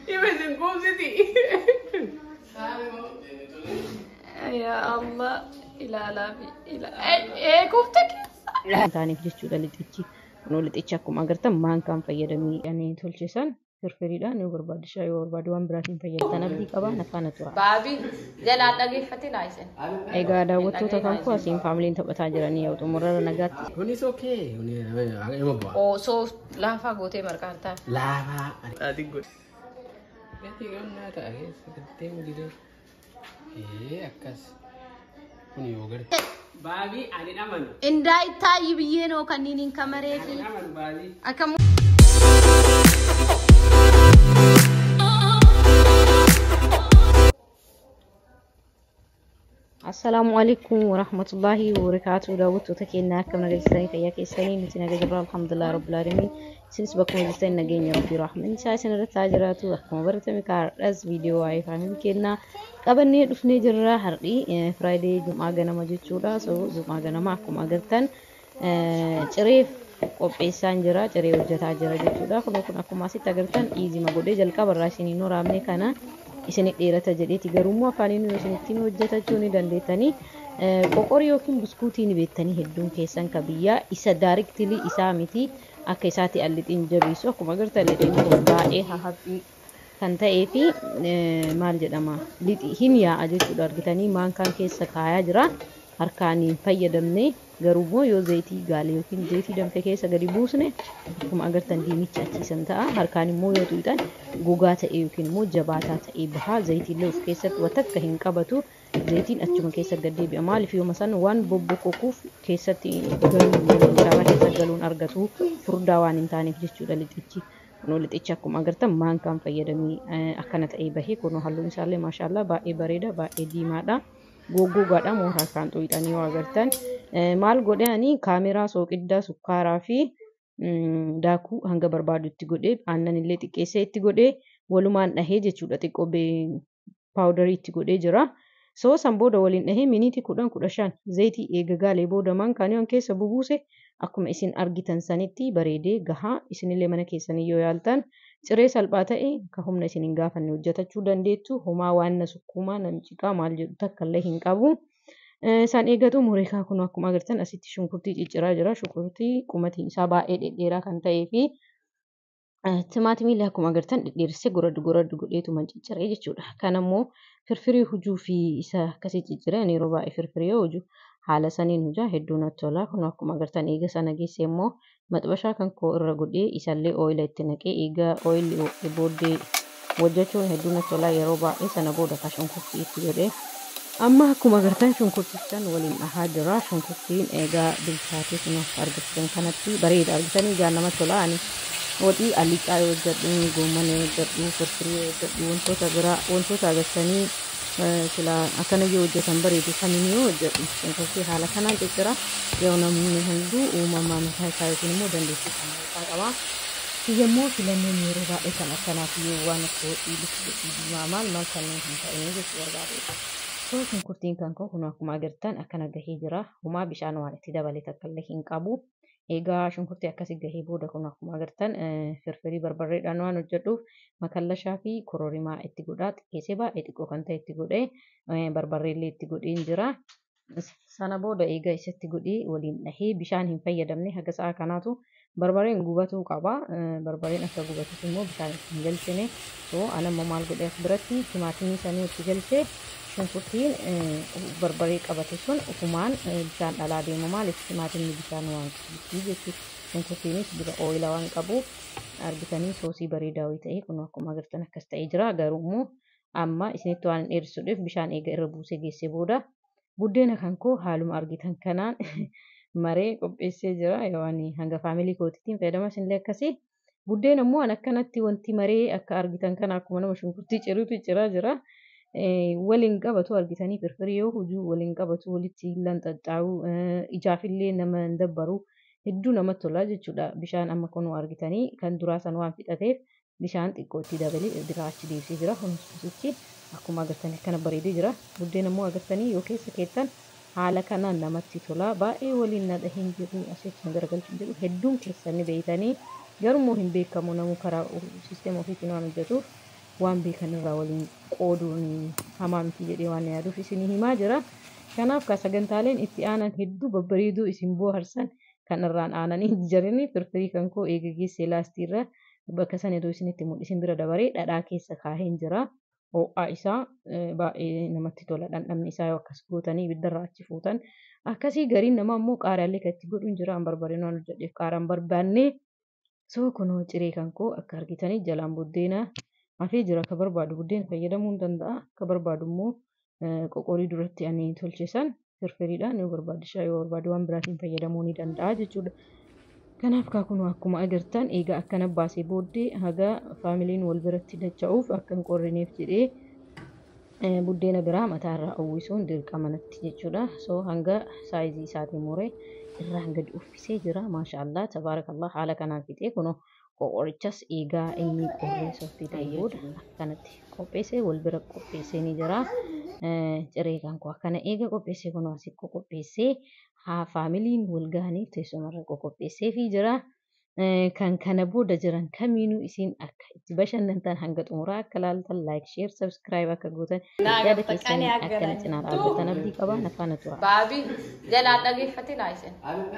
Isin quubsiti. Yaa Allah, ilaalaa fi ee kuufte keessa. Taaneef jechuudha lixichi. Kunoo lixicha akkuma agartan maankaan fayyadamee ani tolchisan firfiriidhaan yoo barbaadishaa yoo barbaadu waan biraatiin fayyadatan abdii qabaa nafaana tura. Baabii jalaan dhageeffate laa isin. Egaa daawwattoota kan koo asiin faamiliin taphataa jiranii yoo xumurara nagaatti. Kunis okay. Kuni bu'a. Osoo laafaa gootee marqaan ta'a. Laafaa. Ati godhe. Gatii gamnaa ta'a keessa galtee mudidee. Ee akkas. Kun yoo garte. Baabii ani amanu. Indaa ittaayi biyyeenoo kanneen hin kamaree fi Ani amanu baabii. akka Assalaamu alaikum warahmatullahi wabarakatuh. Daawwattoota keenya akkam nagaa jirtanii fayyaa keessanii nuti nagaa jirra alhamdulillah rabbil alamin. Isinis bakkuma jirtan nageenya rabbii rahman isaa isin irratti haa jiraatu. Akkuma baratame kaardhas viidiyoo waa'ee faamilii keenyaa qabannee dhufnee jirra. Har'i Friday Jum'aa ganama jechuudha. So Jum'aa ganama akkuma agartan cireef qopheessaan jira, ciree hojjetaa jira jechuudha. Kun akkuma asitti agartan dhiizima godhee jalqaba irraa isiniin waraabne kana isinit dheerata jedheeti garuu afaaniin isinittiin hojjetachuu ni dandeettanii. Qoqorii yookiin buskuutii ni beektanii hedduun keessan ka biyyaa isa daariktilii isaa miti akka isaatti allixiin jabeessu akkuma agartan lixiin kun baay'ee hahaphii kan ta'ee fi maal jedhama lixi hin yaa'a jechuudha argitanii maankaan keessa kaayaa jira harkaan hin fayyadamne garuu immoo yoo zayitii gaale yookiin zayitii danfe keessa gadi buusne akkuma agartan diimicha achiisan ta'a harkaan immoo yoo tuqxan gogaa ta'e yookiin immoo jabaataa ta'e baha zayitiillee of keessatti watakka hin qabatu zayitiin achuma keessa gad deebi'a maaliif yooma san waan bobboqoquuf keessatti galuun carraa keessa galuun argatu furdaa waan hin taaneef jechuudha lixichi. Kunoo lixicha akkuma agartan maankaan fayyadamee akkana ta'ee bahee kunoo halluun isaallee maashaallah baay'ee bareeda baay'ee diimaadha. Goggogaadha moo harkaan xuqxanii yoo agartan maal godhe ani kaameraa sooqiddaa sukkaaraa fi daakuu hanga barbaadu itti godhee aannan illee xiqqeessee itti godhee walumaan dhahee jechuudha xiqqoo paawudarii itti godhee jira. So san booda waliin dhahee miniitii 10-15 zayitii eega gaalee booda maankaan yoon keessa bubuuse akkuma isin argitan sanitti bareedee gahaa isinillee mana keessanii yoo yaaltan ciree salphaa ta'e ka humna isin hin gaafanne hojjetachuu dandeettu homaa waan na sukkuumaa namciqaa maal jedhu takka illee hin qabu. Isaan eegatu mureekaa kun akkuma agartan asitti shunkurtii cicciraa jira. Shunkurtii qumatiin isaa baay'ee dhedheeraa kan ta'ee fi timaatimiillee akkuma agartan dhedheerissee goraddu goraddu godheetuma cicciree jechuudha. Kan ammoo firfirii hujuu fi isa akkasii cicciree ani yeroo baay'ee firfirii yoo huju haala saniin hujaa hedduu natti tola. Kun akkuma agartan eega sana geesse immoo maxbashaa kan koo irra godhee isallee ooyila itti naqee eega ooyilli ho'ee booddee hojjechuun hedduu natti tola yeroo baay'ee sana booda ka shunkurtii itti godhee amma akkuma agartan shunkurtichaan waliin dhahaa jira. Shunkurtiin eegaa bilchaatee kun akka argitan kanatti bareeda argitanii ijaan namatti tola. Ani waxii allicaa yoo hojjedhu, goommana yoo hojjedhu, firfirii yoo hojjedhu, wantoota biraa wantoota agartanii sila akkana yoo hojjetan bareedu kamiin yoo hojjedhu shunkurtii haala kanaan ciccira. Yoo namni hunduu uumamaa mataa isaa yookiin immoo dandeettii kan mataa qaba. Yommuu filannoon yeroo baay'ee kan akkanaaf yoo waan akka waxii lukkuu diimaa maal maal kanneen hin ta'in jechuu barbaadudha. So shunkurtiin kan koo kun akkuma agartan akkana gahee jira. Homaa bishaan waan itti dabale takka illee hin qabu. Egaa shunkurtii akkasii gahee booda kun akkuma agartan firfirii barbarreedhaan waan hojjedhuuf makallashaa fi kororimaa itti godhaa xiqqeessee baay'ee xiqqoo kan ta'e itti godhee barbarreellee itti godheen jira. Sana booda egaa isatti godhee waliin dhahee bishaan hin fayyadamne haga sa'a kanaatu barbareen gubatuu qaba. Barbareen akka gubatuuf immoo bishaan itti hin galchine. So ani ammoo maal godhee as biratti timaatimii sanii itti galchee shunkurtiin barbaree qabate sun ofumaan bishaan dhalaa deema maaliif timaatimni bishaan waan qabuuf jechuudha. Shunkurtiinis dura ooyila waan qabuuf argitanii soosii bareedaa wayii ta'e kun akkuma agartan akkas ta'ee jira. Garuu immoo amma isinitti waan hin dheeressuudhaaf bishaan eega irra buusee geessee booda buddeena kan koo haaluma argitan kanaan maree qopheessee jira. Yoo ani hanga faamilii kootiitiin fayyadama isinillee akkasii. Buddeena immoo an akkanatti wanti maree akka argitan kana akkuma nama shunkurtii ciruutu ciraa jira. Waliin qabatu argitanii firfirii yoo hujuu waliin qabatu walitti lanxaxxaa'u ijaafillee nama hin dabbaru hedduu namatti tola jechuudha. Bishaan amma kunuu argitanii kan duraa san waan fixateef bishaan xiqqoo itti dabalee biraa achi deebisee jira. Kunis akkuma agartanii akkana bareedee jira. Buddeena immoo agartanii yoo keessa keettan haala kanaan namatti tola. Baay'ee waliin na dhaheen jedhu asitti garagalchuun jedhu hedduun keessan ni beeytanii garuu immoo hin beekamu namuu karaa siisteema ofiitiin waan hojjetuuf. Waan beekan irraa waliin qooduun hamaa miti jedhee waan yaaduuf isinii himaa jira. Kanaaf ka sagantaaleen itti aanan hedduu babbareedoo isin bohaarsan kan irraan aananii jiranii firfirii kan koo eega geessee laastiirra bakka sana iddoo isinitti mul'isin bira dabaree dhadhaa keessa kaaheen jira. Ho'aa isaa baay'ee namatti tola. Dhandhamni isaa yoo akkas gootanii ibiddarraa achi fuutan. Akkasii gariin namaa immoo qaaraallee kan itti godhuun jira. An barbareen waan hojjedheef qaaraan barbaanne. Soo kunoo ciree kan koo akka argitanii jalaan buddeena hafee jira. Akka barbaadu buddeena fayyadamuu ni danda'a. Akka barbaadu immoo qoqorii duratti ani tolche san firfiriidhaan yoo barbaade shaayii yoo barbaade waan biraatiin fayyadamuu ni danda'a jechuudha. Kanaaf kaa kunoo akkuma agartan egaa akkana baasee booddee haga faamiliin wal biratti dacha'uuf akka hin qorrineef jedhee buddeena biraa mataarraa uwwisuun dirqama natti jechuudha. So hanga saayizii isaatiin muree irraan gadi uffisee jira. Maashaallah tabaarakallah haala kanaan fixee kunoo qoqorichas egaa inni qorree softii ta'e booda akkanatti qopheessee wal bira qopheessee ni jira. Ciree kan koo akkana eega qopheessee kunoo asii qopheessee haa faamiliin wal gahaniif teessumarra qoqopheessee fi jira. Kan kana booda jiran kamiinuu isin akka itti bashannantan hanga xumuraa akka laaltan like share subscribe akka gootan yaada keessanii akka na cinaa dhaabbatan abdii qaba na faana tura. Baabii jalaa dhageeffate laa isin.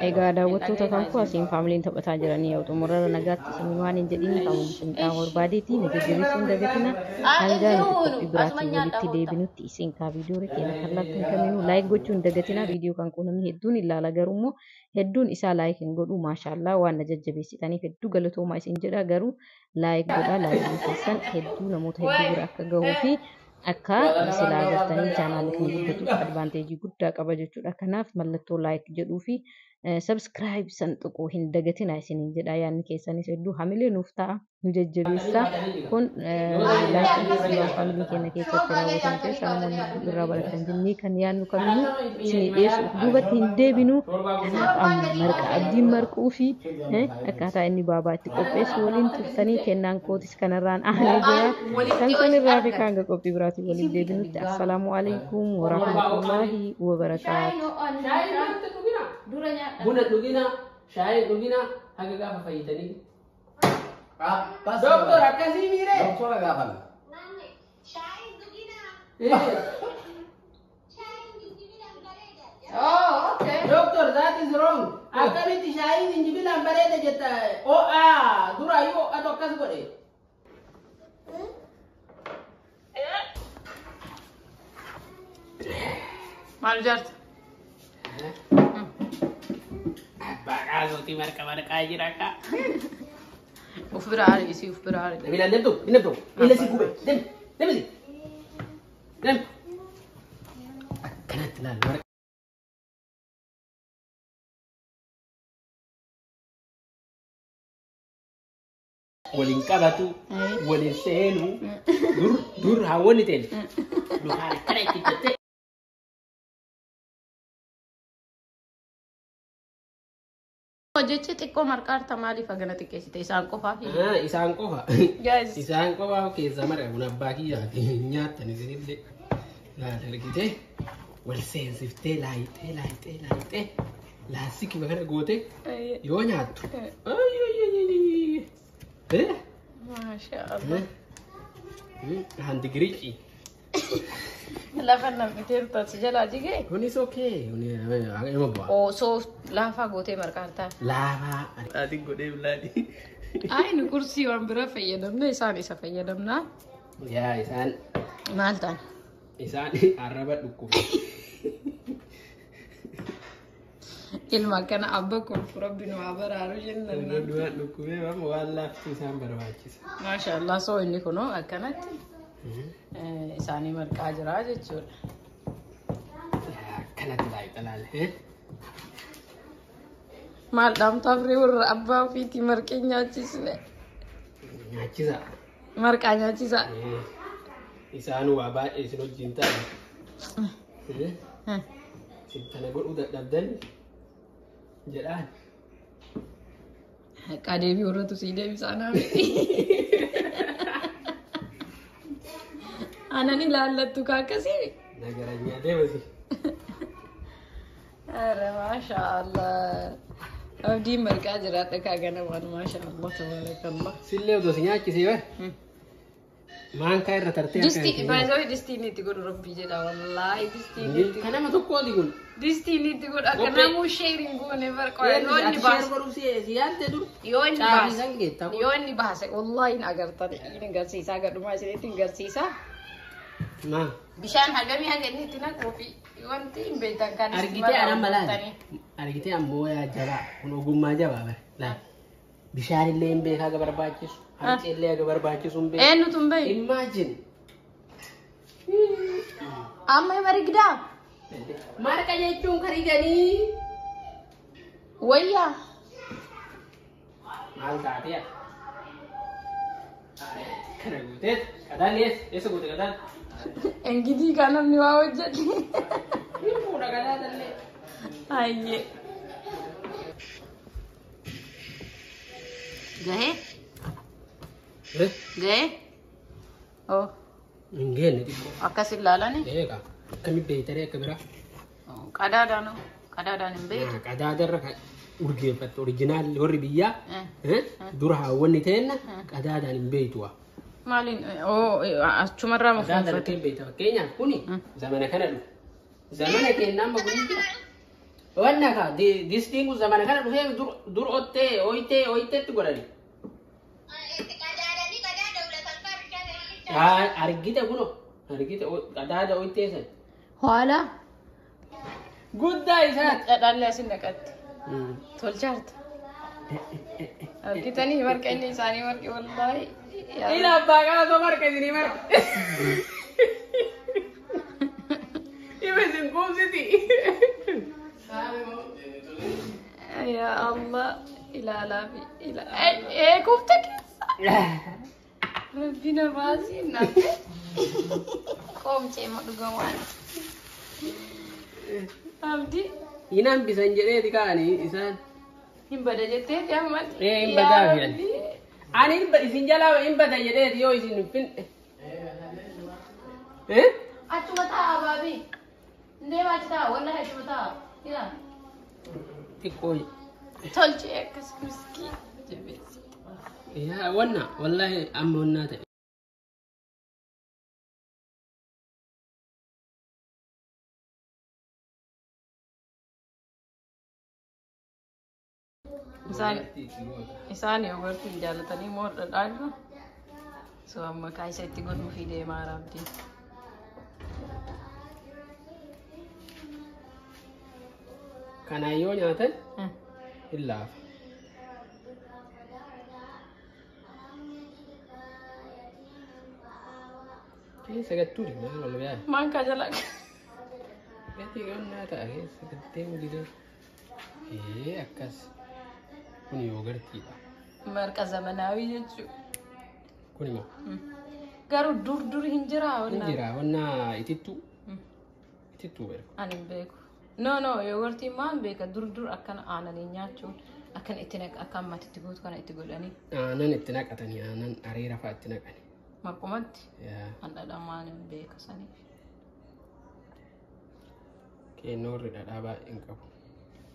Egaa daawwattoota kan koo asiin faamiliin taphataa jiranii yoo xumurarra nagaatti isin waan hin jedhin faamiliin isin qaama barbaadeeti na jajjabeessuu hin dagatina. Hanga nuti qophii biraatiin walitti deebinutti isin kaa viidiyoo keenya kan laaltan kamiinuu like gochuu hin dagatina. Viidiyoo kan koo namni hedduun ilaala garuu immoo hedduun isaa like hin godhu. Maashaallaa waan na jajjabeessitaniif hedduu galatoomaa isin jedha garuu like godhaa. Laayikiin keessan hedduu namoota hedduu bira akka gahuu fi akka silaa agartanii chaanaalli kun guddatuuf advaanteejii guddaa qaba jechuudha. Kanaaf mallattoo like jedhuu fi subscribe san tuquu hin dagatina isiniin jedha. Yaadni keessanis hedduu hamilee nuuf ta'a nu jajjabeessa. Kun like waan faamilii keenya keessatti raawwatan keessa namoonni hedduu irraa baratan jennee kan yaadnu kamiyyuu isinii dhiyeessuuf duubatti hin deebinu. Kanaaf amma marqa abdiin marquu fi akkaataa inni baabaa itti qopheessu waliin turtanii kennaan kootis kanarraan aanee jira. Kan sanirraa fi kan hanga qophii biraatiin waliin deebinutti assalaamu alaikum warahmatullaahi wabarakaatu. Shaayii dhugina. Dura nyaadha. Buna dhugina, shaayii dhugina, haga gaafa fayyitanii. Doktor akkasii miiree? Doktora gaafame. Oh, okay. Doctor, that is wrong. Akkamitti shaayii jinjibilaan bareeda jetta? Ho'aa duraayyuu ho'atu akkas godhe. Maal jaarta? Abbaa qaasootii marqa marqaa jira kaa. Uf bira haari isii uf bira haari. Nabilaan deemtu, hin deemtu. Illa si gube. Deem, deemsi. Deem. Akkanatti laal marqa. Waliin qabatu, waliin seenu, dur dur hawwanni ta'e. Lukaan akkana itti jettee. Jechi xiqqoo marqaarta maaliif hagana xiqqeessite isaan qofaaf? Isaan qofa. Guys. Isaan qofa keessaa marqa kun abbaa kiyyaati. Nyaattan isinillee. Laal argitee wal seensiftee laayixee laayixee laayixee laastikii kana gootee yoo nyaattu. Maasha Allah. Handi giriici. Lafa namni si jalaa jigee. Kunis okay. Nama bu'a. Osoo laafaa gootee marqaartaa. Laafaa. Ati godhee bilaadhi. Ay nu kursii waan bira fayyadamne isaan isa fayyadamnaa. Yaa isaan Maal ta'an? Isaan arraba dhukkuba. Ilma akkana abba kolfu rabbi nu haa baraaru jenna. Duraan dhukkubee waan laaftuu isaan barbaachisa. Maasha Allah soo inni kunoo akkanatti isaanii marqaa jira jechuudha. Akkanatti laayita laale. Maal dhaamtaaf ree warra abbaa ofiitii marqee nyaachisne? Nyaachisa. Marqaa nyaachisa. Isaan waa baay'ee isin wajjin ta'an. Isin kana godhuu dadhabdan jedhaan. Qadeebii warratu sii deebisaa naa miti. Anan ilaallattu ka akkasii. Nagaranyaa deemasi. Ara maasha Allah. Abdiin marqaa jiraadha kaa ganamaan maasha Allah tabaarakallah. Sillee otoo si nyaachisee bare. Maankaa irra tartee Distii baay'ee distiin itti godhu rabbii jedha wallaahi distiin itti Kan nama tokkooti kun. Distiin itti godhu akka Qophee. Namuu sheeriin goone barqaa yoo inni Ati sheer baase godhuuf si yaalte dur. Yoo inni Caafii baase san geettaa kun. Yoo inni baase wallaahi hin agartan hin agarsiisaa gadhumaa isinitti hin agarsiisaa. Maa. Bishaan hagamii haga inni itti naquu fi wanti hin beektan kan itti Argitee anan maraa malaali. Argitee ammoo yaa jabaa kun ogummaa jabaa bare. Laal. Bishaan illee hin beekaa aga barbaachisu. Harcee illee aga barbaachisu hin beeku. Eenyutu hin beeku? Imagine. Amma hima rigdaa? Marqa jechuun kan riganii. Wayyaa. Maal taatee ati? Kana guuteet qadaan eessa? Eessa guute qadaan? Engidii kan namni waa hojjetu. Hin fuudha qadaan illee. Hayyee. Gahee? Gahee? Oh, Hin geenne xiqqoo. Akkas ilaalani? Eegaa akkamitti beektaree akka biraa? Qadaadhaan qadaadhaan hin beektu. Qadaadarra kan urgeeffattu original warri biyyaa dura haawwanni teenna qadaadaan hin beektu waa. Maaliin? Oh, achumarraa Qadaadaan mafuunfate. akka hin beekta fakkeenyaaf kuni zamana kana dhufe. Zamana keenya amma kun jira. Wanna ka distiin kun zamana kana dhufee dur ottee oyitee oyiteetti godhani. Argite kuno argite qadaada oyitee san. Haala. Guddaa isaati. Dhadhaallee asin naqatte. Tolchaarta. Argitanii marqa inni isaanii marqi wallaahi. Ila abbaa qaasoo marqa isinii marqa. Ifa isin quubsiti. Yaa Allah ilaalaa fi ilaa. Kuufte keessa. Rabbi na baasii nafe. Qoomcee ma dhugamaan. Abdi Hin hambisan jedheeti kaa'anii isaan. Hin bada jettee amma. Ee, hin badaa fi ani. Ani isin jalaa hin bada jedheeti yoo isin hin finne. Eh? Achuma taa'a baabii. Deemaa achi taa'a wallahi achuma taa'a. Yaa. Xiqqoo. Tolchee akkas miskii jabeessi. Yaa wanna wallahi amma wannaa ta'e. Isaan yogurtii jaallatanii moo dhadhaa irra? So amma kaayisa itti godhuu fi deemaa raabdi. Kanaan yoo nyaatan hin laafa. Keessa gattuu maal ol ba'aa? Maankaa jala. Gatii qonnaa ta'a keessa gattee mudidee. Ee akkas. Kun yogurtiidha. Marqa zamanaawii jechuudha. Kun immoo Garuu dur dur hin jiraa hin wannaa. jira wannaa itittuu. Itittuu beeku. Ani hin beeku. No no yogurtiin maan beeka dur dur akkana aananii nyaachuun akkana itti naq akka ammatti itti gootu kana itti godhanii Aannan itti naqatanii aannan areera fa'a itti naqani. Marqumatti Yaa an dhadhamaan hin beeka saniif. Kennoorri dhadhaa baay'ee hin qabu.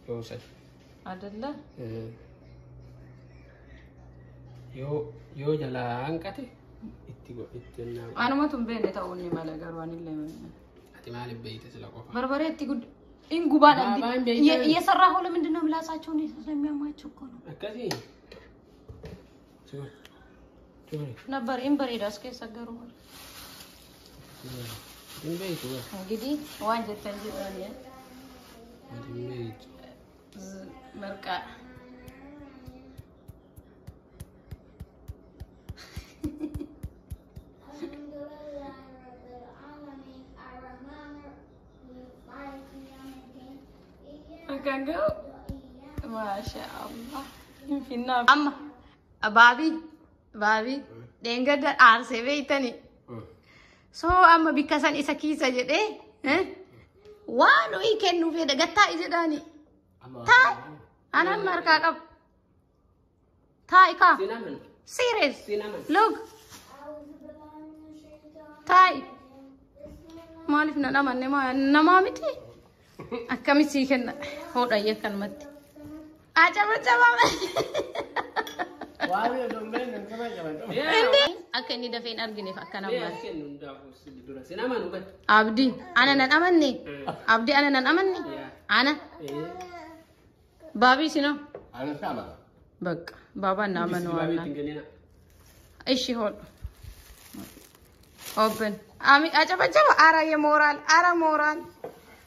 Yoo sadi. Adalla Yoo jalaa hanqate itti itti naqu. Anumatu hin beekne ta'uu ni mala garuu anillee Ati maaliif beeyte sila qofa? በርበሬ itti gud hin gubaadha. ባባ hin beektan. እየሰራሁ ለምንድን ነው ምላሳቸውን ስለሚያማቸው እኮ ነው Akkasii. Suura. Suura. ነበር hin bareeda as keessa garuu Hin beeytu bara. እንግዲህ waan jettan jedhani Ati hin beeytu. marqa akkan ga'u maasha Allah hin finnaaf amma baabii baabii dheengadda aarsee beeytani so amma bikka san isa kiisa jedhee waan ho'i kennuu fedha gattaa'i jedhaani taa'i anan markaa qaba taa'i kaa Cinnamon. Serious. Cinnamon. Look, taa'i maaliif na dhamanne namaa miti akkami sii kenna hodha akkanumatti acaba cabaa. Waan hin beekne hin kabajamne. Indi Akka inni dafee hin argineef akkana Mee mara. as kennu hundaafuu si dura. Sin amanu bari. Abdii ana nan amanne. Abdii ana nan amanne. Yaa. Ana Eh. baabii sinoo. Ani si amana. Bakka baabaan na amanu Baabii waan. ittiin kennina. Ishi hodhu. Open. Ami acabacaba ara ye moral ara moral.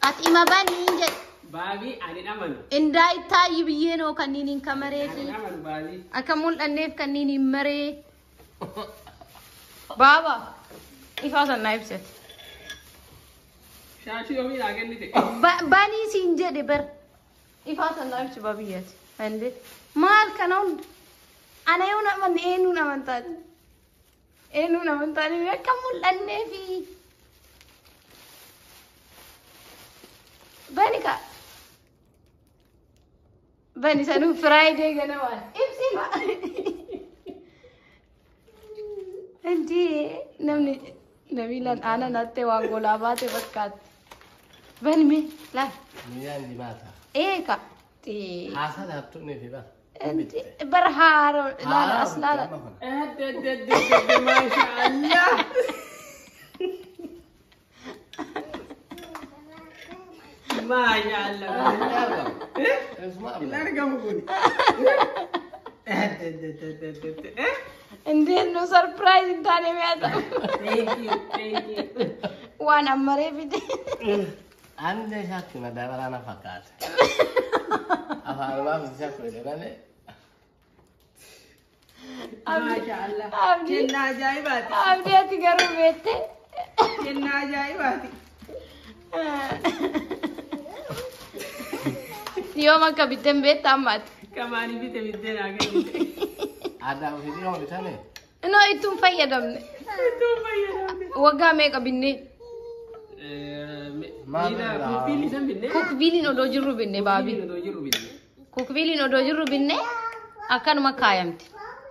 Ati ima bani hin jedhe. Baabii ani hin amanu. Indaa ittaayi biyyeen oo kanneen hin Ani kamareefi. hin amanu baabii. Akka mul'anneef kanneen hin maree. Baaba. Ifaa san naa ibsate. Shaashii yoomii naa kennite. Banii siin jedhe bar. Ifaa san naa ibsi baabiyyaati. Ande maal kana hunda. Ana yoon amanne eenyuun amantaati? Eenyuun amantaati akka mul'anneefi. Bani ka. Bani sanuu Friday ganamaan. Ibsi ma. Inti namni Nabiilaan aanan hattee waan golaa baate fakkaatti. Bani mee laal. Miyyaan jimaata. Eeka. Haasaa laattuun fi bara. Inti bara haaroo laala as laala. Maashaallah. Maashaallah. Hin argamu kun. እንዴት ነው ሰርፕራይዝ እንታን የሚያጣው? Thank you, thank you. waan ammaree fide. Ani shakki madaabaraa na fakkaata. Afaan maaf shakku jedhe malee. Maashaallah. Abdii Kennaa ajaa'ibaati. Abdii ati garuu beekte. Kennaa ajaa'ibaati. Yoom akka bitteen beekta ammaati. Kamaanii bite bittee naa kennite. Aadaa ofii yoo bitame. Noo ittuun fayyadamne. Ittuu fayyadamte. Waggaa meeqa binnee? Maal irraa? Kukbiilli san binnee. Kukbiiliin odoo jirru binne baabii. Kukbiiliin odoo jirru binne. Kukbiiliin odoo jirru binne akkanuma kaayamte.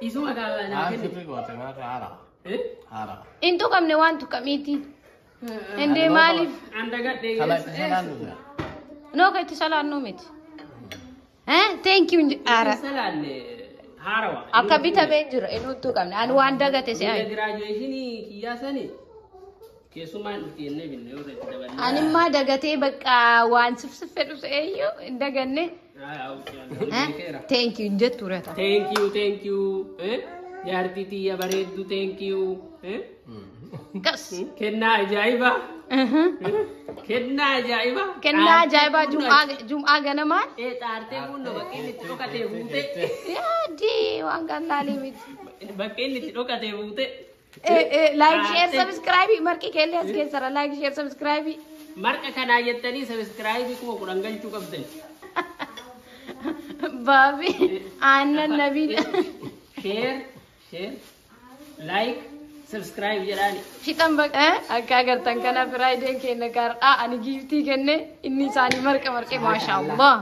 Isuma naa Aan kennite. sirrii goote maal haara. Eh? Haara. Hin tuqamne waan tuqamiiti. Indee maaliif? An dagadhee Kala itti salaan dhufe. Noo ka itti salaannuu miti. Eh? Thank you. Ara. Salaanne haarawa. Akka bitamee jira inni hin tuqamne. Ani waan dagate Biyya se'an. giraajuweeshinii kiyyaa sani keessumaan dhufti jennee binne yoo irratti daballee. Animmaa dagatee bakka waan sifsif fedhu se'eeyyuu hin daganne. Beekeera. Thank you hin jettu reeta. Thank you, thank you. Eh? Jaartii tiyya bareeddu thank you. Eh? Qas. Kennaa ajaa'ibaa. Kennaa ajaa'ibaa. Kennaa ajaa'ibaa jum'aa ganamaan. Ee xaartee kun bakka inni itti dhokatee buute. Yaadii waan kan laalee miti. Bakka inni itti dhokatee buute. Like share subscribe marqi keellee as keessara like share subscribe. Marqa kanaa jettanii subscribe 10,000 galchuu qabdan. Baabi aannan nabiin. Share, share, like, subscribe jedhaani. Fixan baqa akka agartan kana Firaayideen keenya gaardhaa ani giiftii kenne inni isaanii marqa marqee maashaallah.